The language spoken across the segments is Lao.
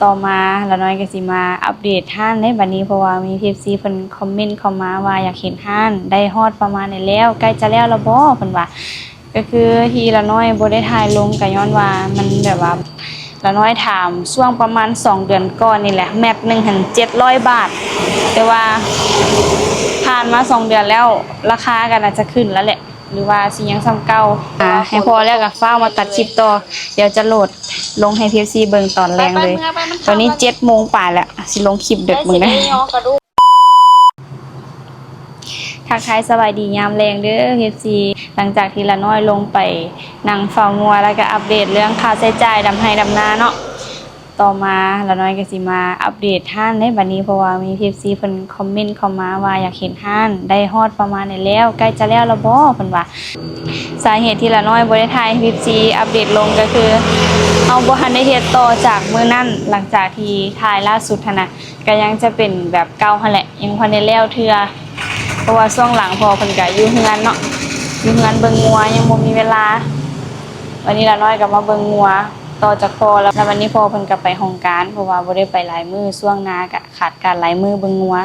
ຕໍ່ມາລານ້ອຍກໍຊິມາອັບເດດຮ້ານໃນບັດນີ້ ເພາະວ່າມີເອັຟຊີເພິ່ນຄອມເມັນເຂົ້າມາວ່າຢາກເຫັນຮ້ານ ໄດ້ຮອດປະມານໃດແລ້ວ ໃກ້ຈະແລ້ວລະບໍ່ ເພິ່ນວ່າ. ກໍຄືທີ່ລານ້ອຍບໍ່ໄດ້ຖ່າຍລົງ ກໍຍ້ອນວ່າມັນແບບວ່າ ລານ້ອຍຖາມຊ່ວງປະມານສອງເດືອນກ່ອນນີ້ແຫຼະ ແມັດໜຶ່ງຫັ້ນເຈັດຮ້ອຍບາດ ແຕ່ວ່າຜ່ານມາສອງເດືອນແລ້ວ ລາຄາກໍໜ້າຈະຂຶ້ນແລ້ວແຫຼະ ຫຼືວ່າຊິຍັງສ່ຳເກົ່າ. ອ່າ ໃຫ້ພໍແລ້ວກໍຟ້າວມາຕັດຄລິບຕໍ່ ດຽວຈະໂຫຼດລົງໃຫ້ເອັຟຊີເບິ່ງຕອນແລງເລີຍ. ຕອນນີ້ເຈັດໂມງປາຍແລ້ວ ຊິລົງຄລິບເດິກເບິ່ງໄດ້. ທັກທາຍສະບາຍດີຍາມແລງເດີເອັຟຊີ ຫຼັງຈາກທີ່ລານ້ອຍລົງໄປນັ່ງເຝົ້າງົວ ແລ້ວກໍອັບເດດເລື່ອງຄ່າໃຊ້ຈ່າຍດຳໄຮ່ດຳນາເນາະ. ຕໍ່ມາລານ້ອຍກໍຊິມາອັບເດດຮ້ານໃນບັດນີ້ ເພາະວ່າມີເອັຟຊີເພິ່ນຄອມເມັນເຂົ້າມາວ່າຢາກເຫັນຮ້ານ ໄດ້ຮອດປະມານໃດແລ້ວ ໃກ້ຈະແລ້ວລະບໍ່ ເພິ່ນວ່າ. ສາເຫດທີ່ລານ້ອຍບໍ່ໄດ້ຖ່າຍເອັຟຊີອັບເດດລົງ ກໍຄືເຮົາບໍ່ທັນໄດ້ເຮັດຕໍ່ຈາກມື້ນັ້ນ ຫຼັງຈາກທີ່ຖ່າຍລ່າສຸດຫັ້ນນະ ກໍຍັງຈະເປັນແບບເກົ່າຫັ້ນແຫຼະ ຍັງບໍ່ທັນໄດ້ແລ້ວເທື່ອ ເພາະວ່າຊ່ວງຫຼັງພໍ່ເພິ່ນກໍຢູ່ເຮືອນເນາະ ຢູ່ເຮືອນເບິ່ງງົວ ຍັງບໍ່ມີເວລາ. ວັນນີ້ລານ້ອຍກໍມາເບິ່ງງົວຕໍ່ຈາກພໍ່ ແລ້ວ ແລ້ວວັນນີ້ພໍ່ເພິ່ນກໍໄປຫ້ອງການ ເພາະວ່າບໍ່ໄດ້ໄປຫຼາຍມື້ ຊ່ວງນາກໍຂາດການຫຼາຍມື້ເບິ່ງງົວ.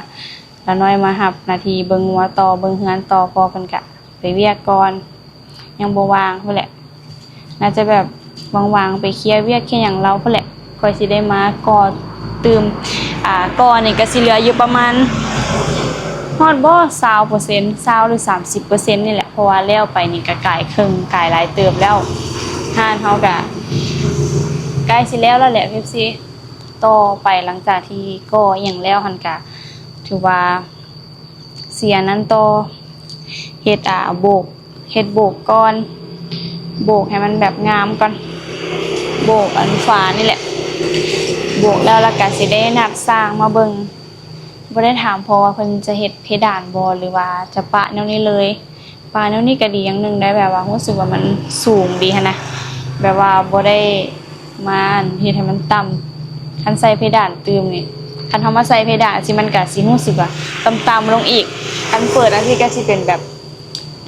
ລານ້ອຍມາຮັບໜ້າທີ່ເບິ່ງງົວຕໍ່ ເບິ່ງເຮືອນຕໍ່ ພໍ່ເພິ່ນກະໄປວຽກກ່ອນ ຍັງບໍ່ວ່າງພຸ້ນແຫຼະ ໜ້າຈະແບບວ່າງໆ ໄປເຄຍວຽກເຄຍຫຍັງລາວພຸ້ນແຫຼະ ຂ້ອຍຊິໄດ້ມາກໍ່ຕື່ມ. ອ່າ ກໍ່ນີ້ກະຊິເຫຼືອຢູ່ປະມານ ຮອດບໍ່ ຊາວເປີເຊັນ ຊາວຫຼືສາມສິບເປີເຊັນນີ້ແຫຼະ ເພາະວ່າແລ້ວໄປນີ້ກະກາຍເຄິ່ງ ກາຍຫຼາຍເຕີບແລ້ວ. ຮ້ານເຮົາກະໃກ້ຊິແລ້ວແລ້ວແຫຼະ ເອັຟຊີ ຕໍ່ໄປຫຼັງຈາກທີ່ກໍ່ອີ່ຫຍັງແລ້ວຫັ້ນກະ ຖືວ່າຊິອັນນັ້ນຕໍ່ ເຮັດ ອ່າ ໂບກ ເຮັດໂບກກ່ອນ ໂບກໃຫ້ມັນແບບງາມກ່ອນ ໂບກອັນຝານີ້ແຫຼະ ໂບກແລ້ວ ແລ້ວກະຊິໄດ້ນັດຊ່າງມາເບິ່ງ. ບໍ່ໄດ້ຖາມພໍ່ວ່າເພິ່ນຈະເຮັດເພດານບໍ່ ຫຼືວ່າຈະປະແນວນີ້ເລີຍ. ປະແນວນີ້ກໍດີຢ່າງໜຶ່ງໄດ໋ ແບບວ່າຮູ້ສຶກວ່າມັນສູງດີຫັ້ນນະ ແບບວ່າບໍ່ໄດ້ມາອັນເຮັດໃຫ້ມັນຕ່ຳ. ຄັນໃສ່ເພດານຕື່ມນີ້ ຄັນເຮົາມາໃສ່ເພດານຈັ່ງຊີ້ ມັນກະຊິຮູ້ສຶກວ່າຕ່ຳໆລົງອີກ. ຄັນເປີດຈັ່ງຊີ້ກະຊິເປັນແບບ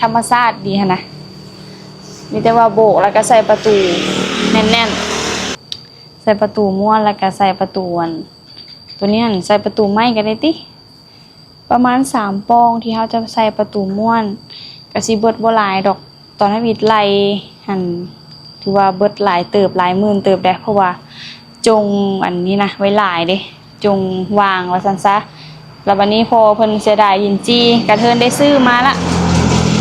ທຳມະຊາດດີຫັ້ນນະ ມີແຕ່ວ່າໂບກ ແລ້ວກະໃສ່ປະຕູແໜ້ນໆ ໃສ່ປະຕູມ້ວນ ແລ້ວກະໃສ່ປະຕູອັນ ໂຕນີ້ຫັ້ນ ໃສ່ປະຕູໄມ້ກໍໄດ້ຕິ ປະມານສາມປ່ອງທີ່ເຮົາຈະໃສ່ປະຕູມ້ວນ ກະຊິເບິດບໍ່ຫຼາຍດອກ. ຕອນທຳອິດໄລ່ຫັ້ນ ຖືວ່າເບິດຫຼາຍເຕີບ ຫຼາຍໝື່ນເຕີບໄດ໋ ເພາະວ່າຈົ່ງອັນນີ້ນະໄວ້ຫຼາຍເດ້ ຈົ່ງຫວ່າງວ່າຊັ້ນຊະ. ແລ້ວບັດນີ້ພໍ່ເພິ່ນເສຍດາຍດິນຈີ່ ກະເທີນໄດ້ຊື້ມາລະ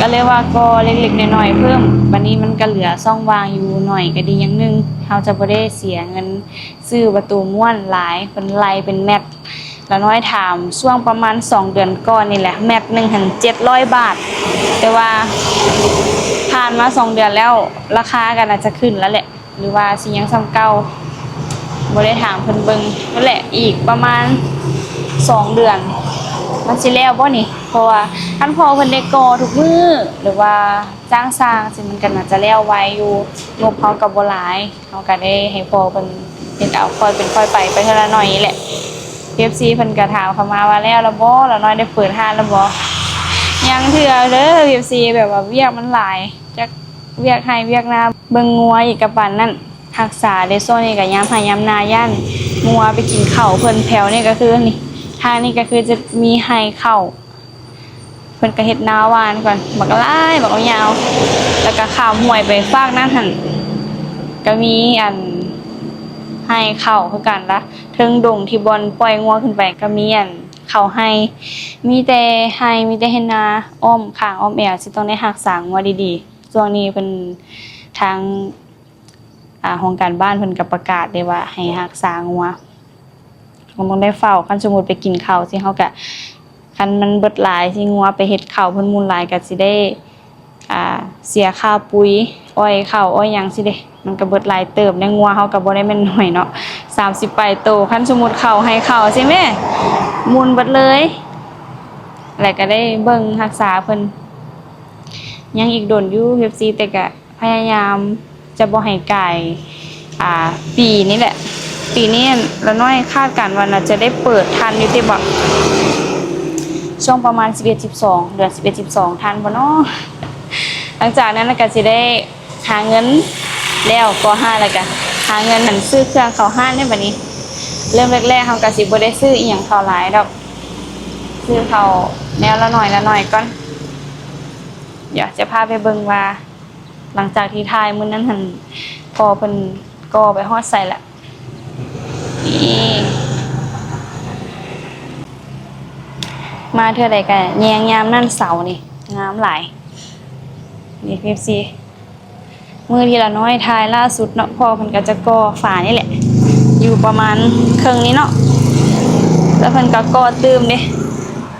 ກະເລີຍວ່າກໍ່ເລັກໆນ້ອຍໆເພີ່ມ. ບັດນີ້ມັນກະເຫຼືອຊ່ອງວ່າງຢູ່ໜ້ອຍ ກະດີຢ່າງໜຶ່ງ ເຮົາຈະບໍ່ໄດ້ເສຍເງິນຊື້ປະຕູມ້ວນຫຼາຍ ເພິ່ນໄລ່ເປັນແມັດ. ລານ້ອຍຖາມຊ່ວງປະມານສອງເດືອນກ່ອນນີ້ແຫຼະ ແມັດໜຶ່ງຫັ້ນເຈັດຮ້ອຍບາດ ແຕ່ວ່າຜ່ານມາສອງເດືອນແລ້ວ ລາຄາກໍໜ້າຈະຂຶ້ນແລ້ວແຫຼະ ຫຼືວ່າຊິຍັງສ່ຳເກົ່າ ບໍ່ໄດ້ຖາມເພິ່ນເບິ່ງ. ນັ້ນແຫຼະ ອີກປະມານສອງເດືອນ ມັນຊິແລ້ວບໍ່ນີ້ ເພາະວ່າຄັນພໍ່ເພິ່ນໄດ້ກໍ່ທຸກມື້ ຫຼືວ່າຈ້າງຊ່າງຊີ້ ມັນກໍໜ້າຈະແລ້ວໄວຢູ່ ງົບເຮົາກໍບໍ່ຫຼາຍ. ເຮົາກໍໄດ້ໃຫ້ພໍ່ເພິ່ນເຮັດເອົາຄ່ອຍເປັນຄ່ອຍໄປ ໄປເທື່ອລະໜ້ອຍນີ້ແຫຼະ. ເອັຟຊີເພິ່ນກໍຖາມເຂົ້າມາວ່າ ແລ້ວລະບໍ່? ລານ້ອຍໄດ້ເປີດຮ້ານລະບໍ່? ຍັງເທື່ອເດີ ເອັຟຊີ ແບບວ່າວຽກມັນຫຼາຍ ຈັກວຽກໄຮ່ວຽກນາ ເບິ່ງງົວອີກກະປານນັ້ນ ຮັກສາເດ້. ຊ່ວງນີ້ກໍຍາມໄຮ່ຍາມນາ ຢ້ານງົວໄປກິນເຂົ້າເພິ່ນ. ແຖວນີ້ກໍຄືນີ້ ທາງນີ້ກໍຄືຈະມີໄຮ່ເຂົ້າ ເພິ່ນກະເຮັດນາຫວ່ານກ່ອນ ບັກຫຼາຍ ບັກຍາວ ແລ້ວກະຂ້າມຫ້ວຍໄປຟາກນັ້ນຫັ້ນ ກະມີອັນໄຮ່ເຂົ້າຄືກັນລະ ເທິງດົງທີ່ບ່ອນປ່ອຍງົວຂຶ້ນໄປ ກະມີອັນເຂົ້າໄຮ່ ມີແຕ່ໄຮ່ ມີແຕ່ໄຮ່ນາ ອ້ອມຂ້າງອ້ອມແອວ ຊິຕ້ອງໄດ້ຮັກສາງົວດີໆ. ຊ່ວງນີ້ເພິ່ນ ທາງ ອ່າ ຫ້ອງການບ້ານເພິ່ນກໍປະກາດເດ້ວ່າໃຫ້ຮັກສາງົວ ກໍຕ້ອງໄດ້ເຝົ້າ. ຄັນສົມມຸດໄປກິນເຂົ້າຊີ້ ເຮົາກະ ຄັນມັນເບິດຫຼາຍຊີ້ ງົວໄປເຮັດເຂົ້າເພິ່ນມູນຫຼາຍ ກະຊິໄດ້ ອ່າ ເສຍຄ່າປຸ໋ຍ ອ້ອຍເຂົ້າ ອ້ອຍຫຍັງຊີ້ເດ້ ມັນກະເບິດຫຼາຍເຕີບ. ແລ້ວງົວເຮົາກະບໍ່ໄດ້ແມ່ນໜ້ອຍເນາະ ສາມສິບປາຍໂຕ. ຄັນສົມມຸດເຂົ້າໄຮ່ເຂົ້າຊີ້ແມ້ ມູນເບິດເລີຍ ແລ້ວກະໄດ້ເບິ່ງຮັກສາເພິ່ນ ຍັງອີກດົນຢູ່ ເອັຟຊີ ແຕ່ກະ ພະຍາຍາມຈະບໍ່ໃຫ້ກາຍ ອ່າ ປີນີ້ແຫຼະ. ປີນີ້ລານ້ອຍຄາດການວ່າໜ້າຈະໄດ້ເປີດທັນຢູ່ຕິບໍ ຊ່ວງປະມານສິບເອັດ ສິບສອງ ເດືອນສິບເອັດ ສິບສອງ ທັນບໍ່ເນາະ? ຫຼັງຈາກນັ້ນລະກະຊິໄດ້ຫາເງິນແລ້ວ ກໍຫາ ລະກະຫາເງິນຫັ້ນຊື້ເຄື່ອງເຂົ້າຮ້ານເດ້ບັດນີ້. ເລີ່ມແລກໆ ເຮົາກໍຊິບໍ່ໄດ້ຊື້ອີ່ຫຍັງເຂົ້າຫຼາຍດອກ ຊື້ເຂົ້າແນວລະໜ້ອຍລະໜ້ອຍກ່ອນ. ດຽວຈະພາໄປເບິ່ງວ່າ ຫຼັງຈາກທີ່ຖ່າຍມື້ນັ້ນຫັ້ນ ພໍ່ເພິ່ນກໍ່ໄປຮອດໃສລະ. ນີ້ ມາເທື່ອໃດກໍແຍງຍາມນັ້ນເສົານີ້ງາມຫຼາຍ. ນີ້ ເອັຟຊີ ມື້ທີ່ລະນ້ອຍຖ່າຍລ່າສຸດເນາະ ພໍ່ເພິ່ນກໍຈະກໍ່ຝານີ້ແຫຼະ ຢູ່ປະມານເຄິ່ງນີ້ເນາະ ແລ້ວເພິ່ນກໍກໍ່ຕື່ມເດ້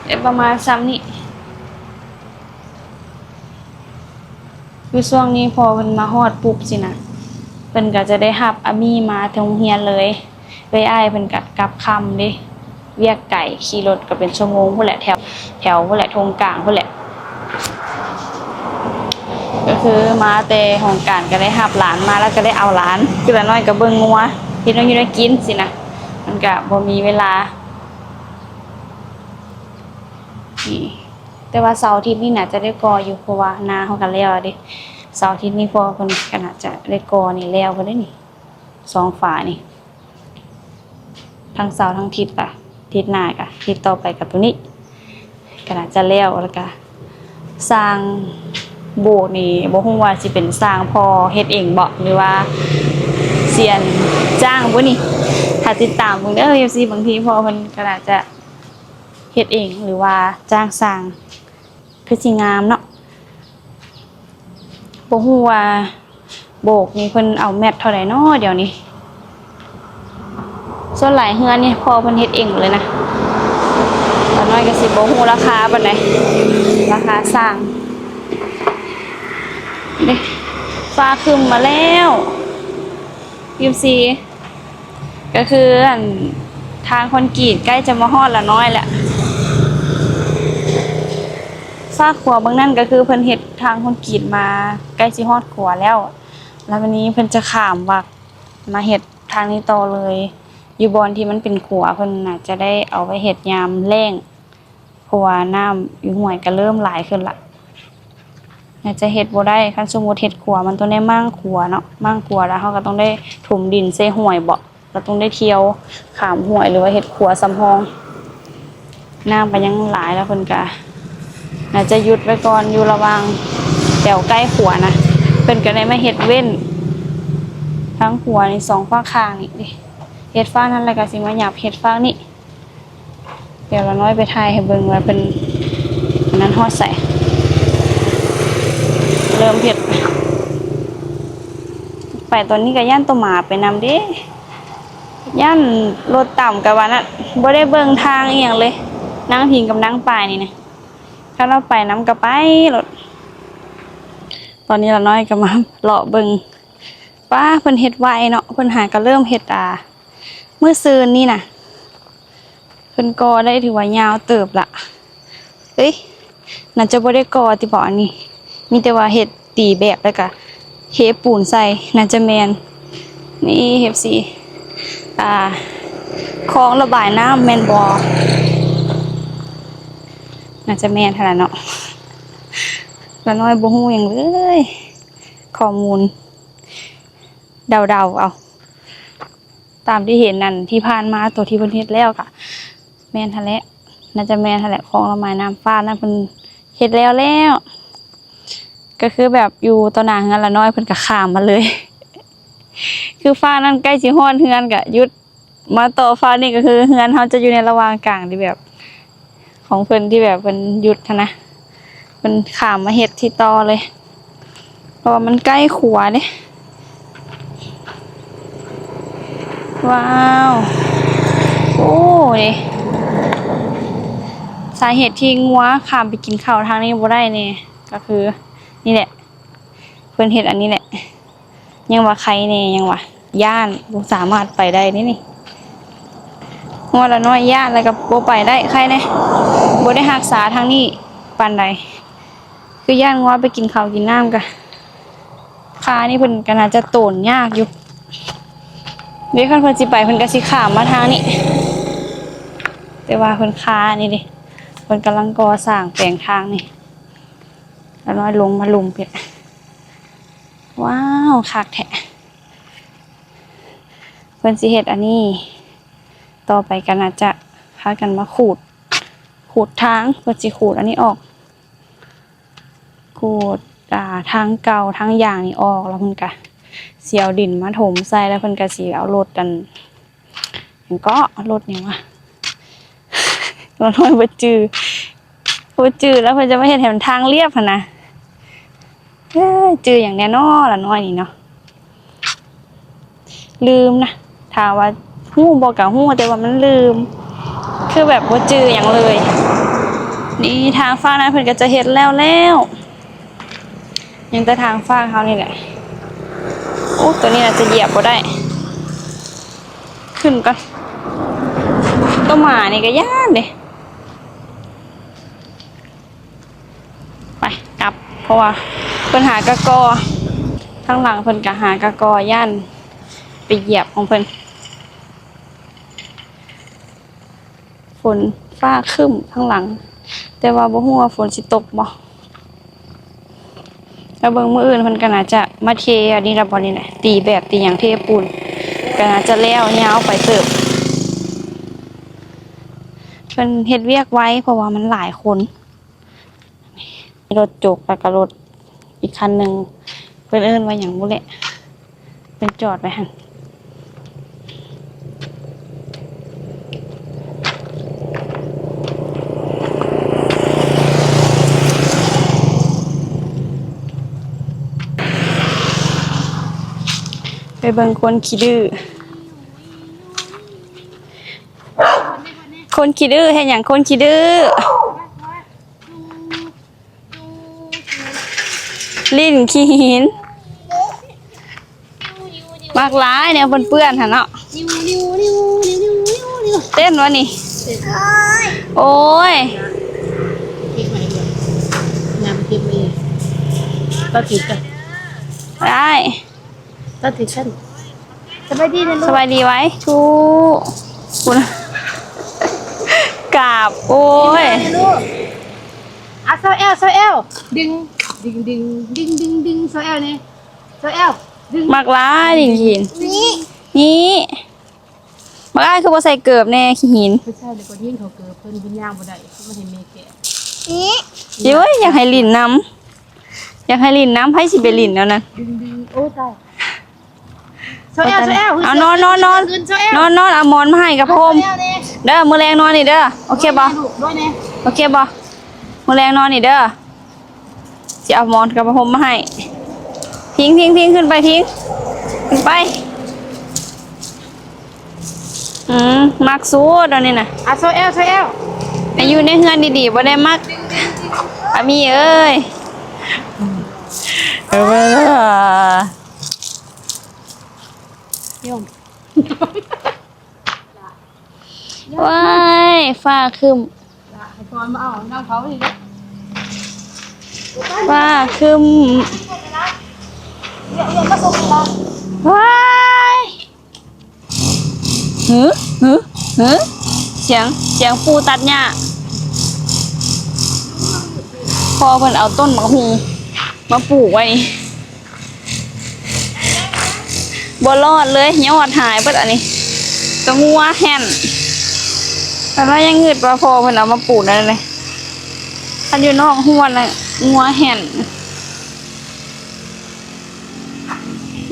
ໄດ້ປະມານຊ່ຳນີ້. ຄືຊ່ວງນີ້ພໍເພິ່ນມາຮອດປຸບຊີ້ນະ ເພິ່ນກໍຈະໄດ້ຮັບອາມີມາໂຮງຮຽນເລີຍ. ເອື້ອຍອ້າຍເພິ່ນກໍກັບຄ່ຳເດ້ ວຽກໄກ ຂີ່ລົດກໍເປັນຊົ່ວໂມງພຸ້ນແຫຼະ ແຖວ ແຖວພຸ້ນແຫຼະ ທົ່ງກາງພຸ້ນແຫຼະ. ກໍຄືມາແຕ່ຫ້ອງການກໍໄດ້ຮັບຫຼານມາ ແລ້ວກໍໄດ້ເອົາຫຼານ ຄືລະນ້ອຍກໍເບິ່ງງົວ ເຮັດແນວຢູ່ແນວກິນຊີ້ນະ ມັນກໍບໍ່ມີເວລາ. ນີ້ ແຕ່ວ່າເສົາອາທິດນີ້ໜ້າຈະໄດ້ກໍ່ຢູ່ ເພາະວ່ານາເຮົາກໍແລ້ວແລ້ວເດ້. ເສົາອາທິດນີ້ພໍ່ເພິ່ນກໍໜ້າຈະໄດ້ກໍ່ນີ້ແລ້ວພຸ້ນເດ້ນີ້ ສອງຝານີ້ ທັງເສົາທັງທິດກະ ທິດໜ້າກະ ທິດຕໍ່ໄປກະໂຕນີ້ ກໍໜ້າຈະແລ້ວ. ແລ້ວກະຊ່າງໂບກນີ້ ບໍ່ຮູ້ວ່າຊິເປັນຊ່າງພໍ່ເຮັດເອງບໍ ຫຼືວ່າຊຽນຈ້າງບໍນີ້ ຖ້າຕິດຕາມເບິ່ງເດີ ເອັຟຊີ. ບາງທີພໍ່ເພິ່ນກໍໜ້າຈະ ເຮັດເອງ ຫຼືວ່າຈ້າງຊ່າງ ຄືຊິງາມເນາະ. ບໍ່ຮູ້ວ່າໂບກນີ້ເພິ່ນເອົາແມັດເທົ່າໃດເນາະດຽວນີ້. ສ່ວນຫຼາຍເຮືອນນີ້ພໍ່ເພິ່ນເຮັດເອງໝົດເລີຍນະ. ຕານ້ອຍກໍຊິບໍ່ຮູ້ລາຄາປານໃດ ລາຄາຊ່າງ. ເດ້ ຟ້າຄຶ້ມມາແລ້ວ ເອັຟຊີ. ກໍຄືອັນທາງຄອນກຣີດໃກ້ຈະມາຮອດລະນ້ອຍແລ້ວ. ຟາກຂົວເບື້ອງນັ້ນກໍຄືເພິ່ນເຮັດທາງຄອນກຣີດມາໃກ້ຊິຮອດຂົວແລ້ວ ແລ້ວບາດນີ້ເພິ່ນຈະຂ້າມວັກມາເຮັດທາງນີ້ຕໍ່ເລີຍ. ຢູ່ບ່ອນທີ່ມັນເປັນຂົວ ເພິ່ນໜ້າຈະໄດ້ເອົາໄວ້ເຮັດຍາມແລ້ງ ເພາະວ່ານ້ຳຢູ່ຫ້ວຍກໍເລີ່ມຫຼາຍຂຶ້ນລະ ໜ້າຈະເຮັດບໍ່ໄດ້. ຄັນສົມມຸດເຮັດຂົວ ມັນຕ້ອງໄດ້ມ້າງຂົວເນາະ ມ້າງຂົວແລ້ວເຮົາກໍຕ້ອງໄດ້ຖົມດິນໃສ່ຫ້ວຍເບາະ ແລ້ວຕ້ອງໄດ້ທ່ຽວຂ້າມຫ້ວຍ ຫຼືວ່າເຮັດຂົວສຳຮອງ. ນ້ຳກໍຍັງຫຼາຍ ແລ້ວເພິ່ນກໍໜ້າຈະຢຸດໄວ້ກ່ອນ ຢູ່ລະຫວ່າງແຖວໃກ້ຂົວນະ ເພິ່ນກໍໄດ້ມາເຮັດເວັ້ນທາງຂົວນີ້ ສອງຟາກຂ້າງນີ້ເດ້ ເຮັດຟາກນັ້ນ ແລ້ວກໍຊິມາຫຍັບເຮັດຟາກນີ້. ດຽວລະນ້ອຍໄປຖ່າຍໃຫ້ເບິ່ງວ່າເພິ່ນອັນນັ້ນຮອດໃສ ເລີ່ມເຮັດ. ໄປຕອນນີ້ກໍຢ້ານໂຕໝາໄປນຳເດ້ ຢ້ານລົດຕຳກັບວ່ານັ້ນ ບໍ່ໄດ້ເບິ່ງທາງອີ່ຫຍັງເລີຍ ນັ່ງພິງກັບນັ່ງປາຍນີ້ນະ. ຄັນວ່າໄປນຳກໍໄປໂລດ. ຕອນນີ້ລະນ້ອຍກໍມາເລາະເບິ່ງ ປ້າ ເພິ່ນເຮັດໄວເນາະ ເພິ່ນຫາກໍເລີ່ມເຮັດ ອ່າ ມື້ຊືນນີ້ນະ ເພິ່ນກໍ່ໄດ້ຖືວ່າຍາວເຕີບລະ. ເອີຍ ໜ້າຈະບໍ່ໄດ້ກໍ່ຕິເບາະ ອັນນີ້ ມີແຕ່ວ່າເຮັດຕີແບບ ແລ້ວກະເທປູນໃສ່ ໜ້າຈະແມ່ນ. ນີ້ ເອັຟຊີ ອ່າ ຄອງລະບາຍນ້ຳແມ່ນບໍ່? ໜ້າຈະແມ່ນຫັ້ນລະເນາະ ລະນ້ອຍບໍ່ຮູ້ຫຍັງເລີຍ ຂໍ້ມູນເດົາໆ ເອົາ. ຕາມທີ່ເຫັນນັ້ນ ທີ່ຜ່ານມາ ໂຕທີ່ເພິ່ນເຮັດແລ້ວກະແມ່ນຫັ້ນແຫຼະ ໜ້າຈະແມ່ນຫັ້ນແຫຼະ ຄອງລະບາຍນ້ຳຟາກນັ້ນເພິ່ນເຮັດແລ້ວແລ້ວ ກໍຄືແບບຢູ່ຕໍ່ໜ້າເຮືອນລະນ້ອຍ ເພິ່ນກໍຂ້າມມາເລີຍ ຄືຟາກນັ້ນໃກ້ຊິຮອດເຮືອນກໍຢຸດ ມາຕໍ່ຟາກນີ້ ກໍຄືເຮືອນເຮົາຈະຢູ່ໃນລະຫວ່າງກາງທີ່ແບບ ຂອງເພິ່ນທີ່ແບບເພິ່ນຢຸດຫັ້ນນະ ເພິ່ນຂ້າມມາເຮັດທີ່ຕໍ່ເລີຍ ເພາະວ່າມັນໃກ້ຂົວເດ້. ວ້າວ ໂອ້ ນີ້ ສາເຫດທີ່ງົວຂ້າມໄປກິນເຂົ້າທາງນີ້ບໍ່ໄດ້ນີ້ ກໍຄືນີ້ແຫຼະ ເພິ່ນເຮັດອັນນີ້ແຫຼະ ຍັງວ່າໄຄແດ່ ຍັງວ່າຢ້ານບໍ່ສາມາດໄປໄດ້ນີ້ ນີ້ ງົວລະນ້ອຍຢ້ານ ແລ້ວກໍບໍ່ໄປໄດ້ ໄຄແດ່ ບໍ່ໄດ້ຮັກສາທາງນີ້ປານໃດ ຄືຢ້ານງົວໄປກິນເຂົ້າກິນນ້ຳ ກະຄານີ້ເພິ່ນກໍໜ້າຈະໂຕນຍາກຢູ່ເດ້ ຄັນເພິ່ນຊິໄປ ເພິ່ນກໍຊິຂ້າມມາທາງນີ້ ແຕ່ວ່າເພິ່ນຄານີ້ເດ້ ເພິ່ນກຳລັງກໍ່ສ້າງແປງທາງນີ້ ລະນ້ອຍລົງມາລຸ່ມເພິ່ນ ວ້າວ ຄັກແທ້ ເພິ່ນຊິເຮັດອັນນີ້ ຕໍ່ໄປກໍໜ້າຈະພາກັນມາຂູດ ຂູດທາງ ເພິ່ນຊິຂູດອັນນີ້ອອກ ຂູດ ອ່າ ທາງເກົ່າ ທາງຢາງນີ້ອອກ ແລ້ວເພິ່ນກະຊິເອົາດິນມາຖົມໃສ່ ແລ້ວເພິ່ນກະຊິເອົາລົດອັນ ຫຍັງເກາະ ລົດຫຍັງວະ ລາວນ້ອຍບໍ່ຈື່ ບໍ່ຈື່ ແລ້ວເພິ່ນຈະມາເຮັດໃຫ້ມັນທາງລຽບຫັ້ນນະ. ເອີຍ ຈື່ຫຍັງແດ່ນໍ ລາວນ້ອຍນີ້ເນາະ ລືມນະ. ຖ້າວ່າຮູ້ບໍ່ກະຮູ້ ແຕ່ວ່າມັນລືມ ຄືແບບບໍ່ຈື່ຫຍັງເລີຍ. ນີ້ທາງຟາກນັ້ນເພິ່ນກໍຈະເຮັດແລ້ວແລ້ວ ຍັງແຕ່ທາງຟາກເຮົານີ້ແຫຼະ. ໂອ້ ໂຕນີ້ໜ້າຈະຢຽບບໍ່ໄດ້ ຂຶ້ນກ່ອນ. ໂຕໝານີ້ກໍຢ້ານເດ້. ໄປກັບ ເພາະວ່າເພິ່ນຫາກະກໍ ທາງຫຼັງເພິ່ນກະຫາກະກໍ ຢ້ານໄປຢຽບຂອງເພິ່ນ. ຝົນຟ້າຄຶ້ມທາງຫຼັງ ແຕ່ວ່າບໍ່ຮູ້ວ່າຝົນຊິຕົກບໍ່. ແລ້ວເບິ່ງມື້ອື່ນເພິ່ນກໍໜ້າຈະມາເທອັນນີ້ລະບໍ່ນີ້ແຫຼະ ຕີແບບຕີຫຍັງ ເທປູນ ກໍໜ້າຈະແລ້ວຍາວໄປເຕີບ. ເພິ່ນເຮັດວຽກໄວ ເພາະວ່າມັນຫຼາຍຄົນ. ມີລົດຈົກ ແລ້ວກໍລົດອີກຄັນໜຶ່ງ ເພິ່ນເອີ້ນວ່າຫຍັງບໍ່ແຫຼະ ເພິ່ນຈອດໄວ້ຫັ້ນ. ໄປເບິ່ງຄົນຂີ້ດື້ ຄົນຂີ້ດື້ເຮັດຫຍັງ ຄົນຂີ້ດື້? ຫຼິ້ນຂີ້ຫີນ ມັກຫຼາຍແນວເປື້ອນໆຫັ້ນເນາະ. ເຕັ້ນວະນີ້ ໂອ້ຍ ເກັບໄວ້ເດີ ງາມເກັບໄວ້ ກໍຖືກ ໄດ້. ກໍຖືກຊັ້ນ ສະບາຍດີນະລູກ ສະບາຍດີໄວ້ ທຸ ພຸ້ນ ກາບ ໂອ້ຍ ອ່ະ ຊາວແອວ ຊາວແອວ ດຶງ ດຶງ ດຶງ ດຶງ ດຶງ ຊາວແອວນີ້ ຊາວແອວ ດຶງ ມັກຫຼາຍ ດິນຫີນ ນີ້ ນີ້ ບັກອ້າຍຄືບໍ່ໃສ່ເກີບແດ່ ຂີ້ຫີນ ເພິ່ນໃສ່ແລ້ວກໍຍິງເຂົາເກີບ ເພິ່ນ ເພິ່ນຍ່າງບໍ່ໄດ້ ເພິ່ນມາເຫັນແມ່ແກະ ນີ້ ໂອ້ຍ ຢາກໃຫ້ຫຼິ້ນນຳ ຢາກໃຫ້ຫຼິ້ນນຳ ໃຜຊິໄປຫຼິ້ນແນວນັ້ນ ດຶງ ດຶງ ໂອ້ຕາຍ ຊາວແອວ ຊາວແອວ ເອົາ ນອນ ນອນ ນອນ ຊາວແອວ ນອນ ນອນ ເອົາໝອນມາໃຫ້ກັບຜ້າຫົ່ມ ຊາວແອວເດ້ ເດີ ມື້ແລງນອນນີ້ເດີ ໂອເຄບໍ່ ໂອເຄບໍ່ ມື້ແລງນອນນີ້ເດີ ຊິເອົາໝອນກັບຜ້າຫົ່ມມາໃຫ້ ພິງ ພິງ ພິງ ຂຶ້ນໄປ ພິງ ຂຶ້ນໄປ. ອືມ ມັກສຸດອັນນີ້ນະ ອ່ະ ຊາວແອວ ຊາວແອວ ໃຫ້ຢູ່ໃນເຮືອນດີໆ ບໍ່ໄດ້ມັກ ອາມີເອີຍ ເອີ ໂອ້ຍ ຟ້າຄຶ້ມ ຟ້າຄຶ້ມ ວ້າຍ ຫື ຫື ຫື ສຽງ ສຽງປູຕັດຫຍ້າ ພໍ່ເພິ່ນເອົາຕົ້ນໝາກຫຸ່ງມາປູກໄວ້ ບໍ່ລອດເລີຍ ຍອດຫາຍເບິດອັນນີ້ ແຕ່ງົວແຫ່ນ ແຕ່ວ່າຍັງງຶດວ່າພໍ່ເພິ່ນເອົາມາປູກນັ້ນເລີຍ ຄັນຢູ່ນອກຮົ້ວນນະ ງົວແຫ່ນ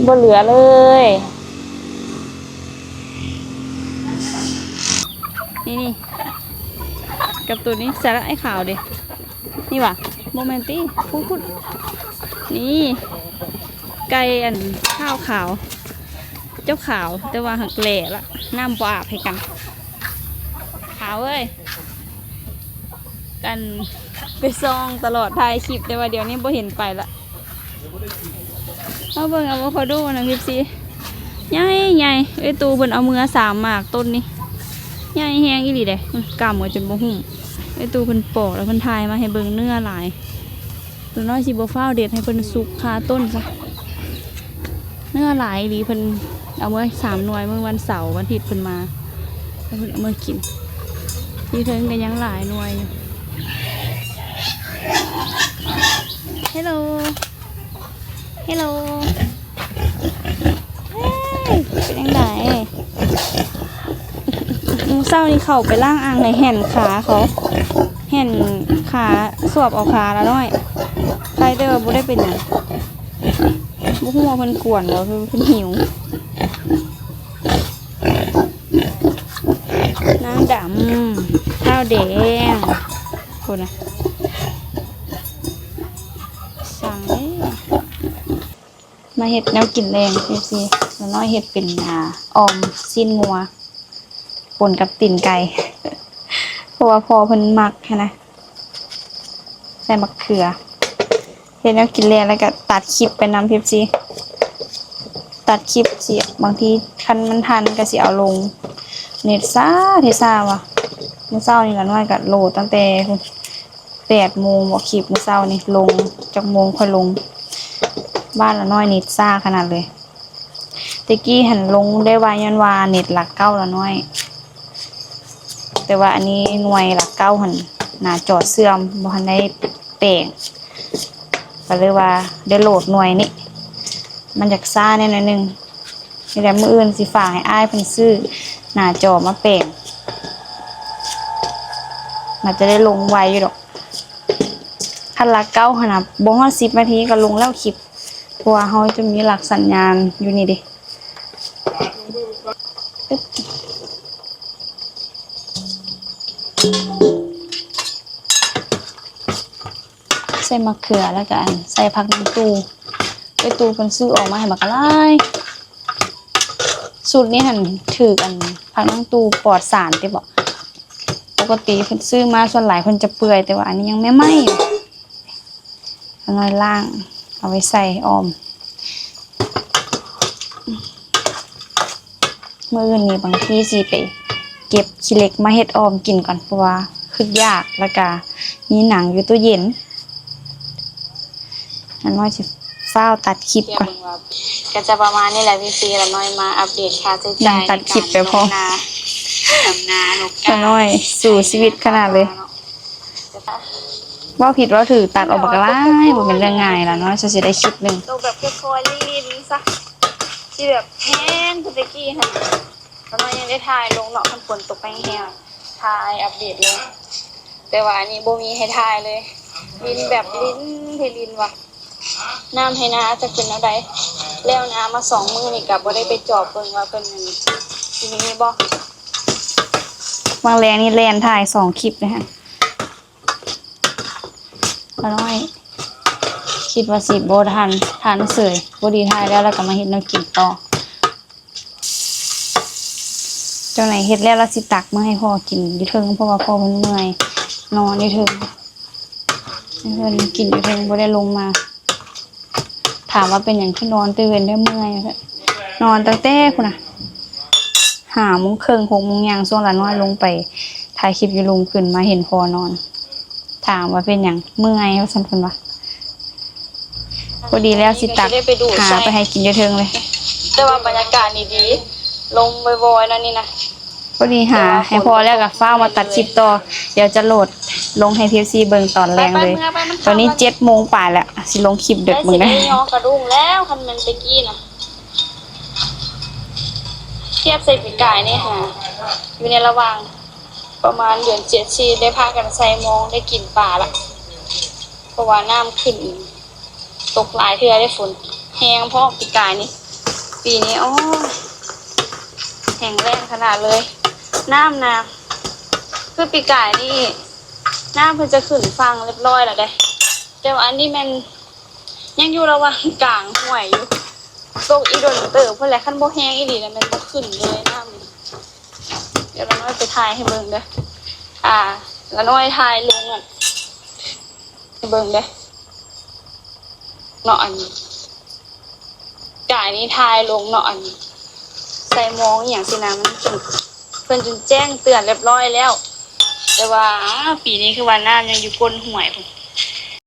ບໍ່ເຫຼືອເລີຍ ນີ້ໆ ກັບໂຕນີ້ ໃສ່ລະ ໄອ້ຂາວເດ ນີ້ຫວາ ບໍ່ແມ່ນຕິ ພຸ້ນໆ ນີ້ ໄກ່ອັນຂາວຂາວ ເຈົ້າຂາວ ແຕ່ວ່າຫາກແຫຼ້ລະ ນ້ຳບໍ່ອາບໃຫ້ກັນ ຂາວເອີຍ ອັນ ໄປສ່ອງຕະຫຼອດ ຖ່າຍຄລິບ ແຕ່ວ່າດຽວນີ້ບໍ່ເຫັນໄປລະ ມາເບິ່ງອາໂວຄາໂດນະ ເອັຟຊີ ໃຫຍ່ໆ ເອື້ອຍຕູ້ເພິ່ນເອົາເມືອສາມໝາກ ຕົ້ນນີ້ໃຫຍ່ແຮງອີ່ຫຼີເດ້ ອື ກຳກໍຈົນບໍ່ຫຸ້ມ ເອື້ອຍຕູ້ເພິ່ນປອກ ແລ້ວເພິ່ນຖ່າຍມາໃຫ້ເບິ່ງ ເນື້ອຫຼາຍ ໜ້ອຍຊິບໍ່ຟ້າວເດັດ ໃຫ້ເພິ່ນສຸກຄາຕົ້ນຊະ ເນື້ອຫຼາຍອີ່ຫຼີ ເພິ່ນເອົາເມືອສາມໜ່ວຍ ມື້ວັນເສົາ ວັນອາທິດເພິ່ນມາ ແລ້ວເພິ່ນເອົາເມືອກິນ ຢູ່ເທິງກໍຍັງຫຼາຍໜ່ວຍຢູ່ ເຮລໂລ ເຮລໂລ ເອີຍ ເປັນຈັ່ງໃດ? ມື້ເຊົ້ານີ້ເຂົ້າໄປລ້າງອ່າງໃຫ້ແຫ່ນຂາເຂົາ ແຫ່ນຂາ ສວບເອົາຂາລະນ້ອຍ ໄຄແຕ່ວ່າບໍ່ໄດ້ເປັນຫຍັງ. ບໍ່ຮູ້ວ່າເພິ່ນກວນບໍ່ ເພິ່ນ ເພິ່ນຫິວ. ນາງດຳ ຂາວແດງ ພຸ້ນນະ ສັ່ງເດ້. ມາເຮັດແນວກິນແລງ ເອັຟຊີ ລະນ້ອຍເຮັດເປັນ ອ່າ ອ່ອມຊີ້ນງົວ ປົນກັບຕີນໄກ່ ເພາະວ່າພໍ່ເພິ່ນມັກຫັ້ນນະ ໃສ່ໝາກເຂືອ. ເຮັດແນວກິນແລງ ແລ້ວກະຕັດຄລິບໄປນຳ ເອັຟຊີ ຕັດຄລິບຊິ ບາງທີຄັນມັນທັນກະຊິເອົາລົງ. ເນັດຊ້າແທ້ຊ້າວ່າ ມື້ເຊົ້ານີ້ລະນ້ອຍກະໂຫຼດຕັ້ງແຕ່ພຸ້ນ ແປດໂມງບໍ ຄລິບມື້ເຊົ້ານີ້ ລົງຈັກໂມງຄ່ອຍລົງ. ບ້ານລະນ້ອຍເນັດຊ້າຂະໜາດເລີຍ. ແຕ່ກີ້ຫັ້ນລົງໄດ້ໄວ ຍ້ອນວ່າເນັດຫຼັກເກົ້າລະນ້ອຍ ແຕ່ວ່າອັນນີ້ໜ່ວຍຫຼັກເກົ້າຫັ້ນ ໜ້າຈໍເສື່ອມ ບໍ່ທັນໄດ້ແປງ ກະເລີຍວ່າໄດ້ໂຫຼດໜ່ວຍນີ້ ມັນຢາກຊ້າແດ່ໜ້ອຍໜຶ່ງ. ນີ້ແຫຼະ ມື້ອື່ນຊິຝາກໃຫ້ອ້າຍເພິ່ນຊື້ໜ້າຈໍມາແປງ ໜ້າຈະໄດ້ລົງໄວຢູ່ດອກ. ຄັນຫຼັກເກົ້າຫັ້ນນະ ບໍ່ຮອດສິບນາທີກະລົງແລ້ວຄລິບ ເພາະວ່າເຮົາຈະມີຫຼັກສັນຍານຢູ່ນີ້ເດ້. ໃສ່ໝາກເຂືອ ແລ້ວກະອັນ ໃສ່ຜັກນາງຕູ້ ເອື້ອຍຕູ້ເພິ່ນຊື້ອອກມາໃຫ້ບັກຫຼາຍ. ສູດນີ້ຫັ້ນຖືກອັນ ຜັກນາງຕູ້ປອດສານຕິບໍ? ປົກກະຕິເພິ່ນຊື້ມາສ່ວນຫຼາຍເພິ່ນຈະເປື່ອຍ ແຕ່ວ່າອັນນີ້ຍັງໃໝ່ໆຢູ່. ລະນ້ອຍລ້າງເອົາໄວ້ໃສ່ອ່ອມ. ມື້ອື່ນນີ້ບາງທີຊິໄປເກັບຂີ້ເຫຼັກມາເຮັດອ່ອມກິນກ່ອນ ເພາະວ່າຄຶດຢາກ ແລ້ວກະມີໜັງຢູ່ຕູ້ເຢັນ. ລະນ້ອຍຊິຟ້າວຕັດຄລິບກ່ອນ. ກະຈະປະມານນີ້ແຫຼະ ພີ່ໆ ລະນ້ອຍມາອັບເດດຄ່າໃຊ້ຈ່າຍໃນການລົງນາ ດຳນາ ລົງກາ ລະນ້ອຍສູ້ຊີວິດຂະໜາດເລີຍ. ເວົ້າຜິດເວົ້າຖືກຕັດອອກບັກຫຼາຍ ບໍ່ແມ່ນເລື່ອງງ່າຍລະເນາະ ຊິໄດ້ຄລິບໜຶ່ງ. ໂຕແບບຄ່ອຍໆ ຫຼິ້ນໆ ຊະ ຊິແບບແຮງຄືແຕ່ກີ້ຫັ້ນ ລະນ້ອຍຍັງໄດ້ຖ່າຍລົງເນາະ ຄັນຝົນຕົກແຮງໆ ຖ່າຍອັບເດດລົງ ແຕ່ວ່າອັນນີ້ບໍ່ມີໃຫ້ຖ່າຍເລີຍ ຫຼິ້ນແບບຫຼິ້ນທີ່ຫຼິ້ນວ່າ ນ້ຳໄຮ່ນາຈັກເປັນແນວໃດ ແລ້ວນາມາສອງມື້ນີ້ກະບໍ່ໄດ້ໄປຈອບເບິ່ງວ່າເພິ່ນຊິມີບໍ່. ຫວ່າງແລງນີ້ແລ່ນຖ່າຍສອງຄລິບເລີຍຫັ້ນ. ປ້ານ້ອຍຄິດວ່າຊິບໍ່ທັນ ທັນເສີຍ. ພໍດີຖ່າຍແລ້ວ ແລ້ວກໍມາເຮັດແນວກິນຕໍ່. ຈັ່ງໃດເຮັດແລ້ວລະຊິຕັກມາໃຫ້ພໍ່ກິນຢູ່ເທິງ ເພາະວ່າພໍ່ເພິ່ນເມື່ອຍ ນອນຢູ່ເທິງ. ໃຫ້ເພິ່ນກິນຢູ່ເທິງ ບໍ່ໄດ້ລົງມາ. ຖາມວ່າເປັນຫຍັງຄືນອນແຕ່ເວັນແທ້ ເມື່ອຍ. ນອນຕັ້ງແຕ່ພຸ້ນນະ ຫ້າໂມງເຄິ່ງ ຫົກໂມງຍ່າງ ຊ່ວງຫຼານ້ອຍລົງໄປຖ່າຍຄລິບຢູ່ລຸ່ມ ຂຶ້ນມາເຫັນພໍ່ນອນ. ຖາມວ່າເປັນຫຍັງ ເມື່ອຍ ວ່າຊັ້ນເພິ່ນວ່າ. ພໍດີແລ້ວຊິຕັກຫາໄປໃຫ້ກິນຢູ່ເທິງເລີຍ. ແຕ່ວ່າບັນຍາກາດນີ້ດີ ລົມວອຍໆ ແນວນີ້ນະ. ພໍດີຫາໃຫ້ພໍ່ແລ້ວກໍຟ້າວມາຕັດຄລິບຕໍ່. ດຽວຈະໂຫຼດລົງໃຫ້ເອັຟຊີເບິ່ງຕອນແລງເລີຍ. ຕອນນີ້ເຈັດໂມງປາຍແລ້ວ ຊິລົງຄລິບເດິກເບິ່ງເດີ. ໄດ້ຊິໄດ້ຍໍກະດຸ້ງແລ້ວ ຄັນແມ່ນແຕ່ກີ້ນະ. ທຽບໃສ່ປີກາຍນີ້ຫາ ຢູ່ໃນລະຫວ່າງປະມານເດືອນເຈັດ ຊິໄດ້ພາກັນໃສ່ມອງ ໄດ້ກິນປາລະ ເພາະວ່ານ້ຳຂຶ້ນ ຕົກຫຼາຍເທື່ອເດ້ ຝົນແຮງພ້ອມປີກາຍນີ້. ປີນີ້ ໂອ້ຍ ແຫ້ງແລ້ງຂະໜາດເລີຍ. ນ້ຳນະ ຄືປີກາຍນີ້ ນ້ຳເພິ່ນຈະຂຶ້ນຝັ່ງຮຽບຮ້ອຍແລ້ວເດ້ ແຕ່ວ່າອັນນີ້ແມ່ນຍັງຢູ່ລະຫວ່າງກາງຫ້ວຍຢູ່. ຕົກອີກດົນເຕີບພຸ້ນແຫຼະ ຄັນບໍ່ແຮງອີ່ຫຼີນະ ແມ່ນບໍ່ຂຶ້ນເລີຍນ້ຳ. ດຽວລະນ້ອຍໄປຖ່າຍໃຫ້ເບິ່ງເດີ. ອາ ລະນ້ອຍຖ່າຍລົງ ໃຫ້ເບິ່ງເດີເນາະ. ອັນກາຍນີ້ຖ່າຍລົງເນາະ ອັນໃສ່ມອງອີ່ຫຍັງຊີ້ນະ ມັນຈົນ ເພິ່ນຈົນແຈ້ງເຕືອນຮຽບຮ້ອຍແລ້ວ. ແຕ່ວ່າ ອາ ປີນີ້ຄືວ່ານ້ຳຍັງຢູ່ກົ້ນຫ້ວຍພຸ້ນ.